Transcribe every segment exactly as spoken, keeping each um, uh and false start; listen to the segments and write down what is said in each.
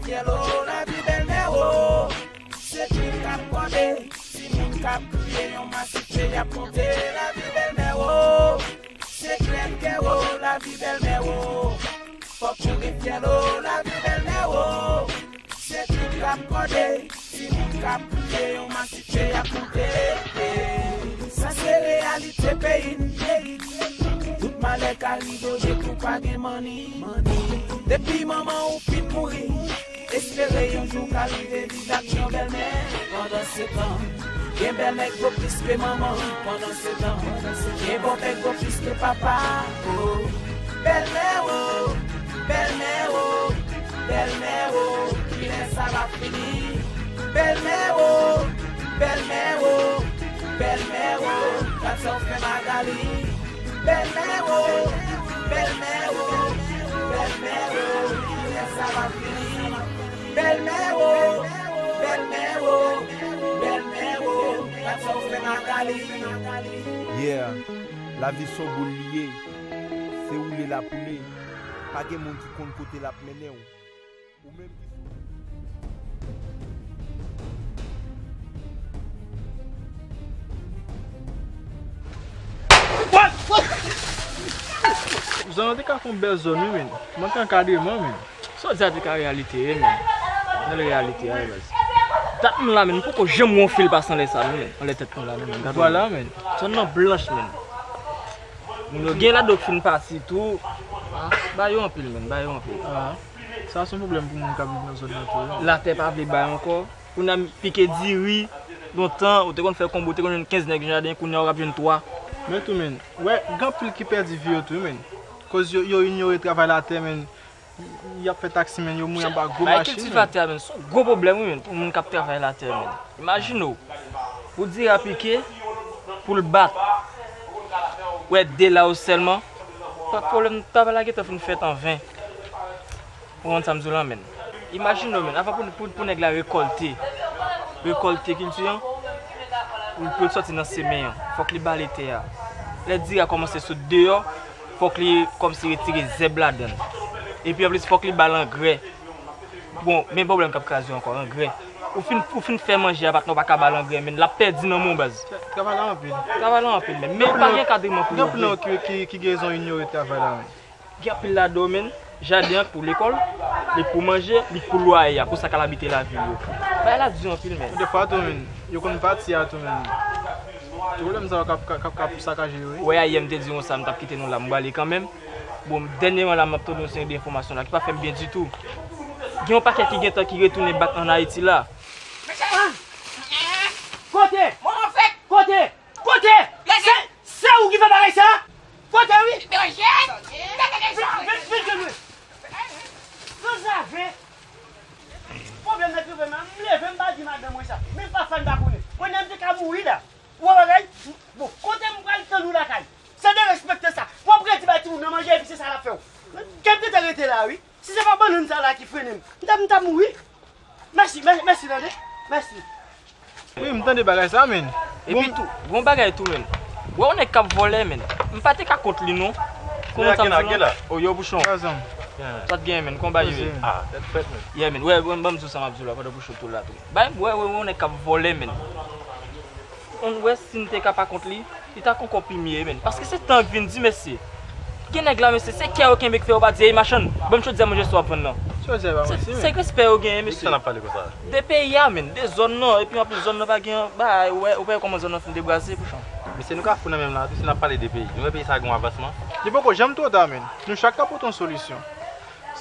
Fyèl o, lavi bèlmè o. Se krim k ap kòde, timoun k ap kriye, yon masif peyi ap monte. Lavi bèlmè o. Se klèb kè o, lavi bèlmè o. Fòk nou gen fyèl o, lavi bèlmè o. Se krim k ap kòde, timoun k ap kriye, yon masif peyi ap monte. Sa se reyalite peyi n. Tout malè ka rive w depi w pa gen manni. Depi manman w fin mouri, espere yon jou w ka rive viv ak yon bèlmè. Pandansetan, gen bèlmè k vo plis ke manman. Pandansetan, gen bòpè k vo plis ke papa. Oh. Bèlmè o, bèlmè o, bèlmè o, kilè sa va fini? Bèlmè o, bèlmè o, bèlmè o, gad sa w fè Magali. Bèlmè o, bèlmè o, bèlmè o, kilè sa va fini? Bèlmè o, bèlmè o, bèlmè o, gad sa w fè Magali. Yeah, lavi s on boul li ye. Se woule l ap woule. Pa gen moun ki konn kote l ap mennen w. Ou menm ki sou. Zòn nan te ka fè yon bèl zòn, wi, men. Manke ankadreman, men. Sa w di a te ka reyalite, wi, men. Nan reyalite a, wi, baz. Dat m la, men, m poko janm wè yon fil pase anlè sa, non, men. Anlè tèt mwen la, non, men. Gade. Vwala, men. Zòn nan blanch, men. Moun yo gen ladan k fin pase tou. Ah, ba yo anpil, men, ba yo anpil. Ah. Sa se yon pwoblèm pou moun k ap viv nan zòn nan tou, wi. Latè pa vle bay ankò. Kounye a pike diri, lontan, ou te konn fè konbo, ou te konn jwenn kenz nèg nan jaden, kounye a w ap jwenn twa. Men tou, men, wè, gen anpil ki pèdi vi yo tou, men. Koz yo, yo inyore travay latè, men. Y ap fè taksi, men, yo mouri anba gwo machin, men. Kiltivatè a, men, se yon gwo pwoblèm, wi, men, pou moun k ap travay latè, men. Imajine w, pou diri a pike, pou l bat, wè, de la yo sèlman. Pa pwoblèm, travay la gentan fin fèt an ven. Ou konprann sa m di w lan, men. Imajine w, men, avan pou, pou, pou nèg la rekòlte, rekòlte kilti an, pou, pou l sòti nan semen an, fòk li bale tè a. Lè diri a kòmanse sot deyò, fòk li kòmsi retire zèb ladan l. Epi anplis, fòk li ba l angrè. Bon, men pwoblèm k ap kraze w ankò, angrè. Ou fin, ou fin fè manje a, patnè w pa ka ba l angrè, men l ap pèdi nan men w, baz. Travay la anpil. Travay la anpil, men, men pa gen ankadreman pou yo vre. Gen anpil ki, ki, ki gen rezon inyore travay la, men. Gen anpil ladan yo, men, jaden an k pou lekòl, li k pou manje, li k pou lwaye a, pou sa k al abite lavil yo. Bagay la di anpil, men. Defwa tou, men, yo konn pati a tou, men. Tout pwoblèm sa yo k ap, k ap, k ap sakaje yo, wi. Wè, ayè m te di w sa, m t ap kite nou la, m prale kanmenm. Bon, dènyèman la, m ap tande yon seri de enfòmasyon la ki pa fè m byen ditou. Gen yon pakèt ki gentan ki retounen back ann Ayiti la. Kote? Kote? Kote? Se, se ou ki fè bagay sa? Kote, wi? Vin, vin, vin, vin, vin. Pwoblèm nan ki fè m, m leve, m pa di madanm mwen sa. Men pa fè m pa konnen. Konnen m te ka mouri la. Ou wè bagay? Bon, kote m pral tann ou lakay? Se derespekte sa. W ap redi bay timoun nan manje epi se sa l ap fè w. Kèm te te rete la, wi. Si se pa bannann sa la ki frennen m, m t ap, m t ap mouri. Mèsi, mè-, mèsi, tande. Mèsi. Wi, m tande bagay sa, men. Epi tou, gon bagay tou, men. Wè yon nèg k ap vòlè, men. M pa te ka kont li, non. Kòman sa m di w la? Oh, yo, Pouchon. Sa t gen, men. Kòman bagay yo ye? Ah, tèt frèt, men. Yeah, men. Wè, wè, ban m di w sa m ap di w la, pandan Pouchon tou la, tou. Bay, wè, wè, wè yon nèg k ap vòlè, men. Ou wè si n te ka pa kont li, li ta ankò pi mye, men. Paske se tan k vin di, mesye. Gen nèg la, mesye, se kè yo kenbe k fè yo pa di, "Ey, machann, ban m chodyè manje sa w ap vann nan." Chodyè pa mwen, se, men. Se respè yo genyen, mesye. Sa n ap pale konsa? De peyi a, men, de zòn nan, epi anplis zòn nan pa gen, ba, ou wè, ou pa wè kòman zòn nan fin debraze, Pouchon. Mesye, nou ka fou nan menm la, tou, si n ap pale de peyi. Nou wè peyi sa gen yon avansman? Li poko janm twò ta, men. Nou chak ka pote yon solisyon.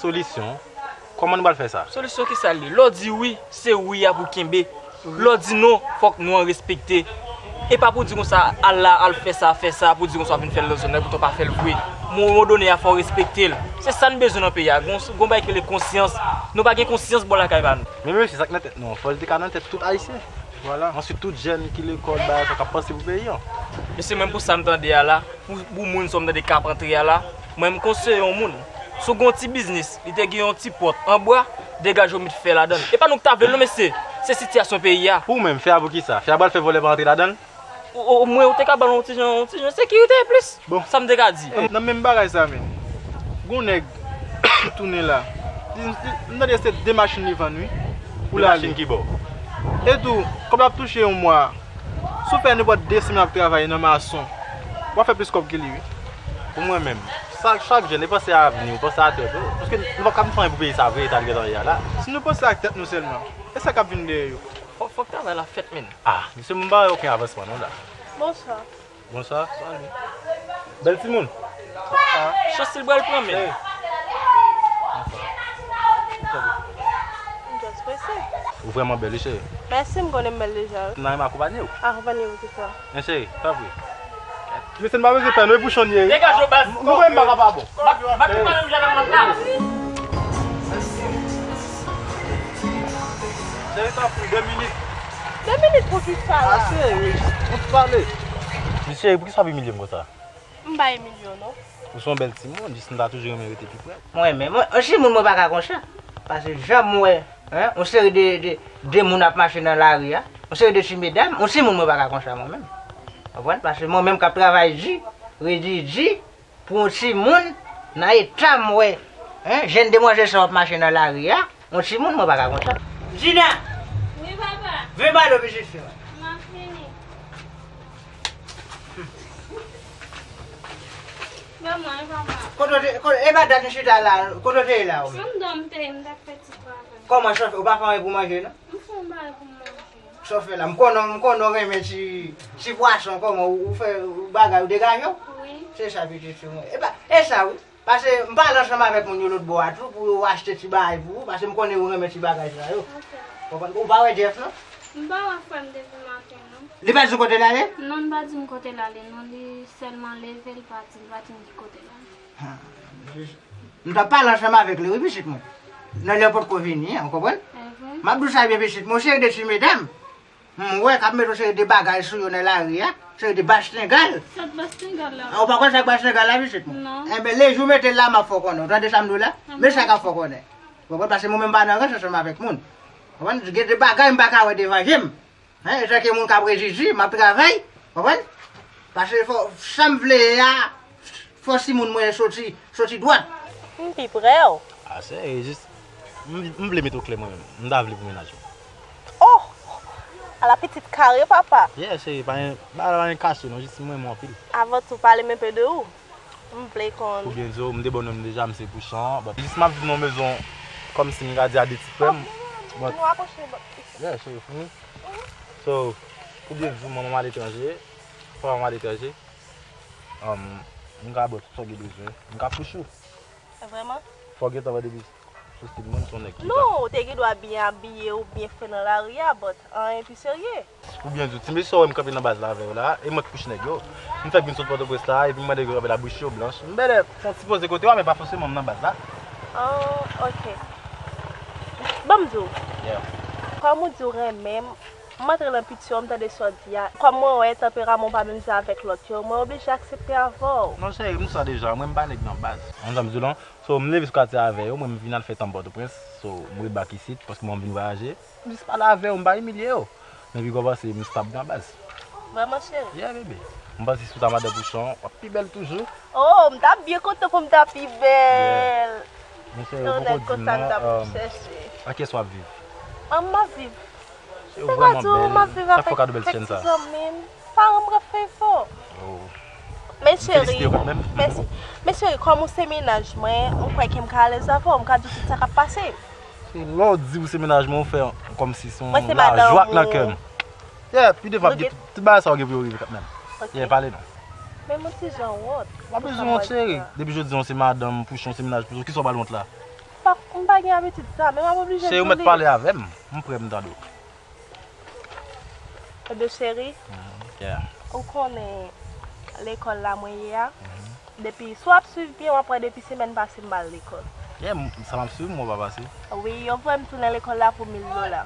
Solisyon? Kòman nou pral fè sa? Solisyon ki sa l ye? Lè w di wi, se wi a pou kenbe. Lè w di non, fòk non an respekte. E pa pou di konsa, al la, al fè sa, fè sa, pou di konsa w ap vin fè l nan zòn nan, epoutan w pa fè l vre. Moman done a, fò w respekte l. Se sa n bezwen nan peyi a. Gon, gon bagay ki rele konsyans. Nou pa gen konsyans bò lakay pa nou. Men mesye, sa k nan tèt nou an, fò l te ka nan tèt tout Ayisyen. Vwala. Answit, tout jèn ki lekòl, bagay sa, k ap panse pou peyi an. Mesye, mwen, pou sa m tande a la, pou, pou moun sa m tande k ap antre a la, mwen, m konseye yon moun. Si w gen yon ti biznis, li te gen yon ti pòt anbwa, degaje w met fè ladan l. E pa nou k ta vle l non, mesye. Se sitiyasyon peyi a. Pou ou menm, fè a pou kisa? Fè a pral fè vòlè pa antre ladan l? O, o, omwen, ou te ka ba l yon ti jan, yon ti jan sekirite plis. Bon. Sa m te ka di. Nan menm bagay sa, men. Gon nèg ki tounen la. M tande se de machin li vann, wi. Pou l ale. De machin ki bò? E tou, kòb l ap touche yon mwa, si w fè nenpòt de semèn ap travay nan mason, w ap fè plis kòb ke li, wi. Pou mwen menm, sa, chak jèn, e panse a avni w, panse a tèt ou. Paske nou p ap ka fè anyen pou peyi sa vre, eta l gentan ye a la. Si nou panse ak tèt nou sèlman, e sa k ap vin dèyè yo? Fòk, fòk travay la fèt, menn. Ah, mesye, m pa wè okenn avansman non la. Bonswa. Bonswa. Bèl timoun. Chans li pral pran, menn. Hey. M just prese. Ou vrèman bèl, wi, cheri. Mèsi, m konnen m bèl deja, wi. Nan, m akonpanye w. Akonpanye w pou sa. Men cheri, tanpri. Mesye, n pa bezwen pè, non, e bouchon n ye, wi. Degaje w, baz. Nou wè m pa ka pa bon. Bat, bat ou pa menm jan nan mwen la. Cheri, tanpri, de minit. De minit pou ki sa la? Ase, wi. On ti pale. Mesye, poukisa w ap imilye m konsa? M pa imilye w, non. Ou se yon bèl timoun, jis m ta toujou renmen rete pi prè. Mwen menm, mwen, yon timoun mwen pa ka konsa. Paske jan m wè, hein, yon seri de, de, de moun ap mache nan lari a, yon seri de ti medam, yon timoun mwen pa ka konsa mwen menm. Konprann? Paske mwen menm k ap travay di, redi di, pou yon timoun, nan eta m wè, hein, jèn demwazèl sa w ap mache nan lari a, yon timoun mwen pa ka konsa. Gina! Wi, papa. Vin ba do pitit fi mwen. M ap vini. Ban mwen, papa. Kote w te, kote, e pa dat m chita la, kote w te ye la ou menm? M dòm te, m t ap fè ti travay. Kòman chofè, ou pa fè anyen pou manje non? M fè yon bagay pou m manje. Chofè la, m konnen, m konnen w renmen ti, ti pwason, kòman ou, ou fè bagay, ou degaje w? Wi. Se sa pitit fi mwen. E pa, e sa wi. Paske m pale ansanm avèk moun yo lòt bò a tou pou yo achte ti bagay pou ou, paske m konnen ou renmen ti bagay sa yo. Ok. Konprann? Ou pa wè Jeff non? M pa wè frè m depi maten non. Li pa di w kote l ale? Non, li pa di m kote l ale non, li sèlman leve, li pati, li pa di m ki kote l ale. Ha, m t ap pale ansanm avèk li wi pitit mwen. Nan lè potko vini an, ou konprann? Evre? M ap di w sa byen pitit mwen, se de ti medam. M wè k ap mete yon seri de bagay sou yo nan lari a, seri de bastengal. Sa t bastengal la? A, ou pa konn sa k bastengal la, pitit mwen? Non. Enben, lejou mete l la, m ap fè w konnen. Ou tande sa m di w la? Men sa k ap fè w konnen. Ou konprann? Paske mwen menm m pa nan rans ansanm avèk moun. Ou konprann? Gen de bagay m pa ka wè devan je m. Hein, etanke moun k ap redi di, m ap travay. Ou konprann? Paske fò, sa m vle ye a, fò timoun mwen soti, soti dwat. M pi prè w. Ase, e jis, m, m vle mete w klè mwen menm. M ta vle pou mennaj ou. Oh! Ala pitit kare, papa. Yeah, cheri, pa gen, pa, pa gen kache non, jis m renmen w anpil. Avan tou, pale m enpe de ou. M vle konn. Pou byen di w, m te ba w non m deja, m se Pouchon. But, jis m ap viv nan yon mezon, kòmsi m ka di a de ti frè m. Ok, nou apwoche, but. Yeah, cheri, fini. So, pou byen di w, manman m aletranje, papa m aletranje. Um, m ka ba w tout sa w gen bezwen. M ka push ou. Vrèman? Fò w gentan wè depi sou stil mwen, m se yon nèg ki... Non, ou te gen dwa byen abiye ou byen fre nan lari a, but anyen pi serye. Pou byen di w, ti mesye w wè m kanpe nan baz la avè yo la, e mwen k push nèg yo. M fèk vin sot Pòtoprens la, epi m mande yo kanpe la, bouch yo blanch. M bèlè fè yon ti poze kote w a, men pa fòseman m nan baz la. Oh, ok. Ban m di w. Yeah. Kòm ou di w renmen m, m antre nan piti w, m tande sa w di a. Kòm mwen wè tanperaman w pa menm jan avèk lòt yo, mwen oblije aksepte avè w. Non, cheri, m sa deja, mwen m pa nèg nan baz. Ou konn sa m di w lan? So, m leve sou katye avè yo, mwen m vin al fè tan Pòtoprens. So, m ret back isit, paske mwen m vin vwayaje. M jis pale avè yo, m pa imilye yo. Men pi gwo pase, m stab nan baz. Vrèman, cheri? Yeah, bebe. M panse si w ta madan Pouchon, w ap pi bèl toujou. Oh, m t ap byen kontan pou m ta pi bèl. Yeah. Men cheri, ou poko di m non, um, ak kiyès w ap viv? An, m ap viv. Cheri, ou vrèman bèl. Chak fwa w gade bèl ti jèn sa. Paran m ap fè efò. Oh. Men cheri, mèsi. Men cheri, kòm ou se mennaj mwen, m kwè ke m ka alèz avè w, m ka di w tout sa k ap pase. Se lè w di ou se mennaj mwen, ou fè kòmsi se yon lajwa k nan kè m. Yeah, pi devan ap gen tout, tout bagay sa yo gen pou yo rive kanmenm. Ok. Yeah, pale non. Men m yon ti jan wont. Pa bezwen wont, cheri. Depi jodi a w se madanm Pouchon, se mennaj Pouchon, kisa w pral wont la? Pa, m pa gen abitid sa, men m ap oblije di w li. Cheri, ou mèt pale avè m. M prè, m tande w. Ebyen cheri, ou konnen lekòl la mwen ye a. Depi, si w ap swiv byen, w ap wè depi semèn pase m pa al lekòl. Yeah, m, sa m ap swiv, m wè w pa pase. Wi, yo voye m tounen lekòl la pou mil dola.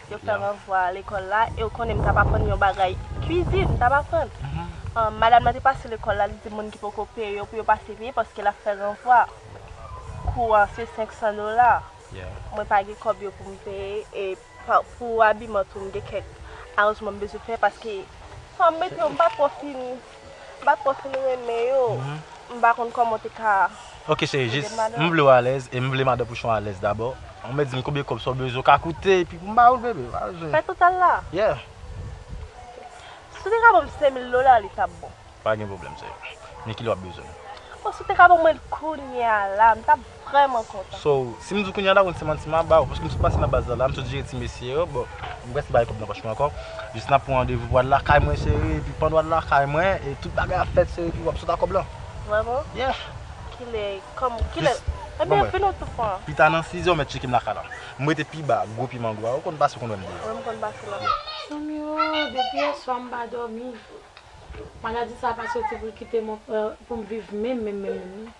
Yo fè ranvwa lekòl la, e w konnen m t ap aprann yon bagay kwizin, m t ap aprann. An, madanm nan te pase lekòl la, li di moun ki poko peye yo pou yo pase peye paske l ap fè ranvwa. Kou an se senk san dola. Mwen pa gen kòb yo pou m peye, e pa, pou abiman tou, m gen kèk aranjman m bezwen fè paske san m mete yo, m pa twò fin, m pa twò fin renmen yo. M pa konn kòman w te ka Ok, cheri, jis, m vle w alèz e m vle madan Pouchon alèz dabò. Ou mèt di m konbyen kòb sa w bezwen, w ka koute, epi pou m ba ou l, bebe, pa bezwen. Fè total la. Yeah. Si w te ka ban m senk mil dola, li t ap bon. Pa gen pwoblèm, cheri. Men kilè w ap bezwen l? Bon, si w te ka ban mwen l kounye a la, m t ap vrèman kontan. So, si m di w kounye a la, ou konn se manti m ap ba ou, paske m sot pase nan baz la, la, m sot jere ti mesye yo, bon, m prèske pa gen kòb nan pòch mwen ankò. Jis n ap pran randevou pou w al lakay mwen, cheri, epi pandan w al lakay mwen, e tout bagay ap fèt, cheri, epi w ap sot ak kòb lan. Vrèman? Yeah. Kilè, kòm, kilè? Jis, ebyen, bon, vin nou tou pran. Pita nan sizè, w mèt tcheke m lakay la. M rete pi ba, gwo pye mango a, ou konn pase, ou konn wè m deyò. Wi, m konn pase la. Zanmi, o, depi yèswa m pa dòmi. Maladi sa pa soti pou l kite mwen, euh, pou m viv menm, menm, menm, menm, non.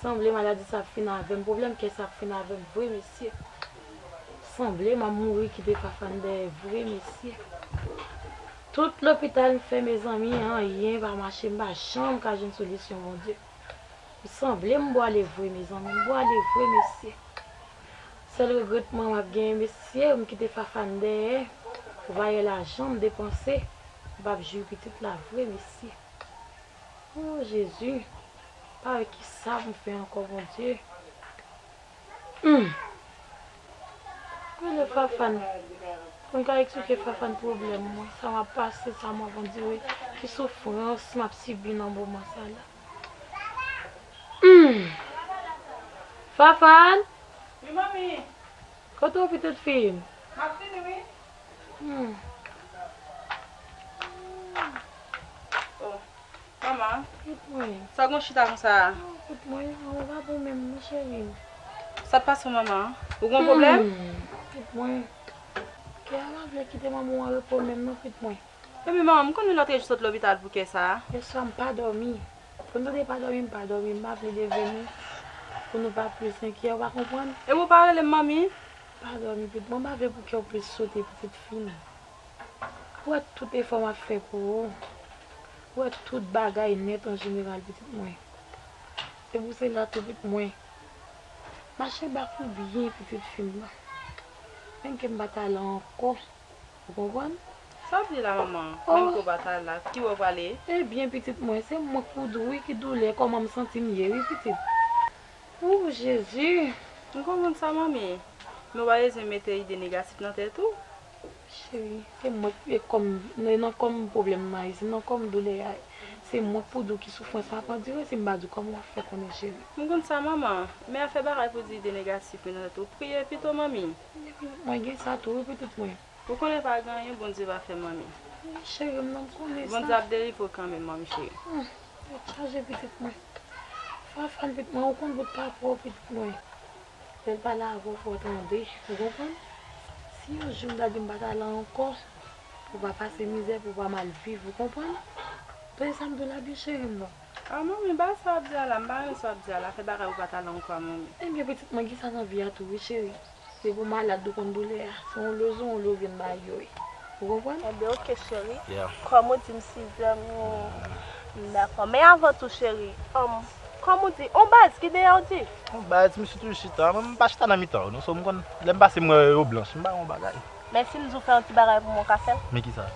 Sanble maladi sa ap fin avè m. Pwoblèm kè sa ap fin avè m vre, mesye. Sanble m ap mouri kite Fafane dèyè vre, mesye. Tout lopital m fè, mezanmi, anyen pa mache, m pa janm ka jwenn solisyon, Bondye. M sanble m bwale vre, mezanmi, m bwale vre, mesye. Sèl regretman m ap genyen, mesye, m kite Fafane dèyè, vayè lajan m depanse, m p ap jwi pitit la vre, mesye. O Jezi, pa wè kisa pou m fè ankò, Bondye. Hmm. Rele Fafane. Pou m ka eksplike Fafane pwoblèm mwen, sa m ap pase, sa m ap andire, ki soufrans m ap sibi nan moman sa la. Hmm. Fafane? Wi, manmi. Kote w, pitit fi m? M ap vini, wi. Hmm. Oh, manman. Kout mwen. Sa gon chita konsa? Oh, kout mwen, ou pa bon menm, non, cheri. Sa t pase, manman? Ou gon pwoblèm? Hmm. Kout mwen. Kè a pa vle kite manman w an repo menm, non, kout mwen. Epi manman, m konnen lòt jou sot lopital pou kè sa a. Yèswa m pa dòmi. Pou m tande pa dòmi, m pa dòmi, m pa vle leve nou. Pou nou pa plis enkyè, ou pa konprann? Epi ou pa rele m manmi? Pa dòmi, pitit mwen, m pa vle pou kè w plis sote, pitit fi m. Ou wè tout efò m ap fè pou ou. Ou wè tout bagay nèt an jeneral, pitit mwen. Se pou sela tou, pitit mwen. Mache bak ou byen, pitit fi m nan. Menm ke m pa t al ankò. Ou konprann? Sa w ap di la, manman? Oh. Menm ke w pa t al la, ki bò w prale? Ebyen, pitit mwen, se mwen k pou di w wi ki doulè, kòman m santi m ye, wi, pitit. Ou, Jezi! M konprann sa, manmi. Men w pa bezwen mete ide negatif nan tèt ou. Cheri, se mwen k, e kòm, nan, nan kòm pwoblèm m a ye, se nan kòm doulè a ye. Se mwen k pou di w ki soufrans m ap andire, si m pa di w kòman w ap fè konnen, cheri. M konn sa, manman. Men afè bagay pou di ide negatif nan tèt ou, priye pito, manmi. Mwen gen sa tou, wi, pitit mwen. Ou konnen pa gen anyen Bondye pa fè, manmi. Cheri m nan, m konnen sa. Bondye ap delivre w kanmenm, manmi cheri. Hmm, tèt chaje pitit mwen. Fafane pitit mwen, ou konn bout pa fè w pitit mwen. Lè l pale avè w, fò w tande, ou konprann? Si yon jou m ta di m pa t al la ankò, pou w pa pase mizè, pou w pa mal viv, ou konprann? Tande sa m di w la byen, cheri m nan. A, manmi, ba sa w ap di a la, m pa renmen sa w ap di a la, fè bagay ou pa t al ankò a, manmi. Ebyen, pitit mwen, gen sa nan vi a tou, wi, cheri. Se pou malad ou konn doulè a. Se yon lozon, yon lozon vin bay yo, wi. Ou konprann? Ebyen, oke, cheri. Yeah. Kòm ou di m sizè, m, m dakò. Men avan tou, cheri, um, kòm ou di, on baz ki dèyè w di? On baz, misye toujou chita. Mwen, m pa chita nan mitan yo, non, so m konn, lè m pase, m wè yo blanch, m pa yon bagay. Men si m di w fè yon ti bagay pou mwen, w ka fè l? Men kisa?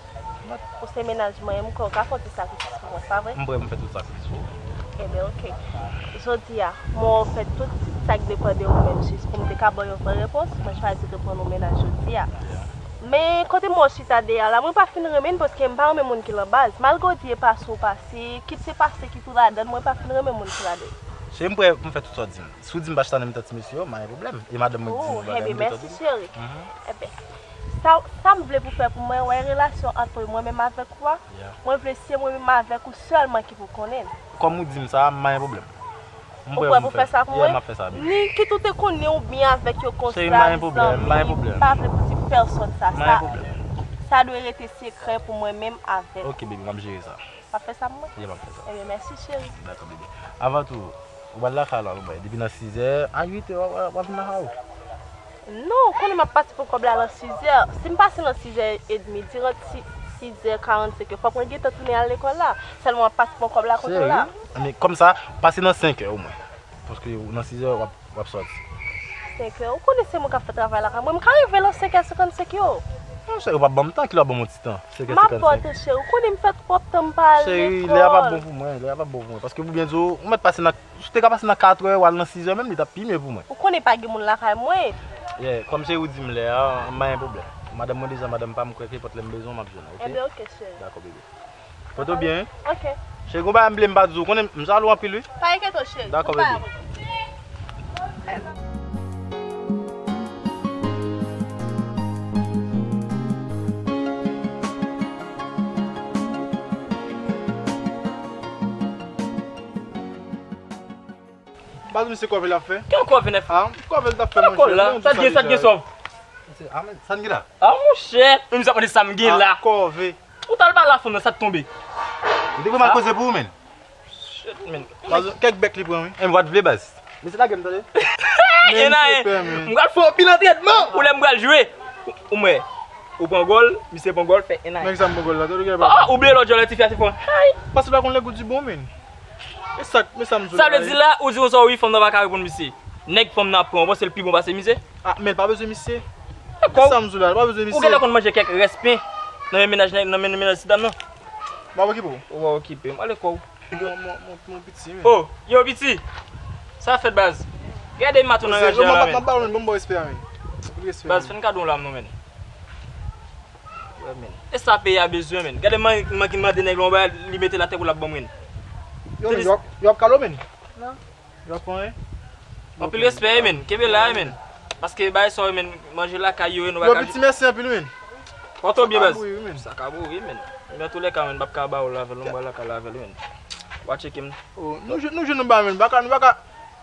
Ou se mennaj mwen, m kwè w ka fè yon ti sakrifis pou mwen, se pa vre? M prè pou m fè tout sakrifis pou ou. Ebyen, oke. Jodi a, mwen wè w fè tout sa k depann de ou menm, jis pou m te ka ba w yon vrè repons, mwen chwazi te pran w mennaj jodi a. Men kote m wè w chita dèyè a la, mwen pa fin renmen l paske m pa renmen moun ki lan baz. Malgre w di e pase w pase, kit se pase, kit ou ladan l, mwen pa fin renmen moun ki ladan l. Cheri, m prè pou m fè tout sa w di m. Si w di m pa chita nan mitan ti mesye yo, m pa gen pwoblèm. E madanm mwen ki di m bagay, m gen tande. Ebyen, mèsi, cheri. Ebyen, sa, sa m vle pou w fè pou mwen, wè relasyon ant mwen menm avèk ou a, mwen vle se mwen menm avèk ou sèlman ki pou konnen l. Kòm ou di m sa, m pa gen pwoblèm. Ou prè pou fè sa pou mwen? Yeah, m ap fè sa, baby. Ni kit ou te konnen ou byen avèk yo konsa, m pa gen pwoblèm, m pa gen pwoblèm. M pa vle pou di pèsonn sa. M pa gen pwoblèm. Sa dwe rete sekrè pou mwen menm avèk ou. Ok, baby, m ap jere sa. W ap fè sa pou mwen? Yeah, m ap fè sa. Ebyen, mèsi, cheri. Dakò, bebe. Avan tou, ou pral lakay la, bebe. Depi nan sizè, a uitè, w ap, w ap, w ap vin lakay ou? Non, ou konnen m ap pati pran kòb la lan sizè. Si m pase lan sizè edmi, diran si, sizè karannsenk yo, fòk mwen gentan tounen al lekòl la. Sèlman m ap pati pran kòb la kote w la. Cheri, men kòm sa, pase nan senkè omwen. Paske nan sizè, w ap W ap sòti. Senkè, ou konnen se mwen k ap fè travay la, mwen, m ka rive lan senkè senkannsenk yo. Monchè, ou p ap ban m tan, kilè w ap ban m yon ti tan? Senkè senkannsenk. M ap pote, cheri. Ou konnen m fè twòp tan m pa ale lekòl. Cheri, lè a p ap bon pou mwen, lè a p ap bon pou mwen. Paske pou byen di w, ou mèt pase nan, si w te ka pase nan katrè, w al nan sizè menm, li t ap pi mye pou mwen. Ou konnen pa gen moun lakay mwen. Yeah, kòm se ou di m lè a, m pa gen pwoblèm. Madanm mwen deja, madanm pa m, kwè ke nenpòt lè m bezwen w, m ap jwenn ou, oke? Enben, oke, cheri. Dakò, bebe. Pòte w byen, wi. Ok. Cheri, gon bagay m bliye m pa di w, konnen m jalou anpil, wi. Pa enkyete w, cheri. Dakò, bebe. Baz, misye kòve l ap fè. Ki yon kòve nèf? Ah, kòve l t ap fè, monchè. Sa t gen, sa t gen sòv? Ah, men, sa n gen la? Ah, monchè, men misye ap mande sa m gen la. Kòve. Ou t al ba la fanm nan, sa t tonbe? Ou te vle m al koze pou ou, men? Shit, men. Baz, kèk bèk li pran, wi. E m vwa t vle, baz. Misye lage m, tande. Men misye pè, men. M pral fè anpil antrenman pou lè m pral jwe. Ou mwen. Ou pran gòl, misye pran gòl, fè en a en. Men sa m pran gòl la, tande. Oh, ou bliye lòt jwè la, ti fi a te fè. Pase pa konn lè gout di bon, men. E sa, men sa m sou la. Sa vle di la, ou di konsa, wi, fanm nan pa ka reponn misye. Nèg fanm nan ap pran, ou panse l pi bon pase misye? Ah, men l pa bezwen misye. Dakò. Sa m sou la, l pa bezwen misye. Ou genlè konn manje kèk rès pen nan men mennaj, nan men mennaj ti dam nan. M ap okipe w. Ou pa okipe m. Ale kò w. Mon, mon, mon, mon piti, men. Oh, yo, piti. Sa fèt, baz. Gade maton nan raje a la, men. M ap ba w, men, ban m ba w respè a, men. Respè, baz, men. Fè n kado w la, non, men. Wè, men. E sa peyi a bezwen, men. Gade man, man ki mande nèg la yon bagay, li mete l atè pou l ap ban m, men. Yo, men, yo ap, yo ap kalo, men. Non. Yo ap pran, en? Anpil respè, wi, men. Kenbe la, wi, men. Paske bagay sa yo, men, manje lakay yo, wi, nou pa ka. Yo, piti, mèsi anpil, men. Pòte w byen, baz. Sa ka bouri, wi, men. Sa ka bouri, men. Men antoulèka, men, m p ap ka ba w l avè l, m ba l lakay la avè l, men. W a tcheke m. Oh, nou jwenn, nou jwenn anba, men. Baka, nou baka.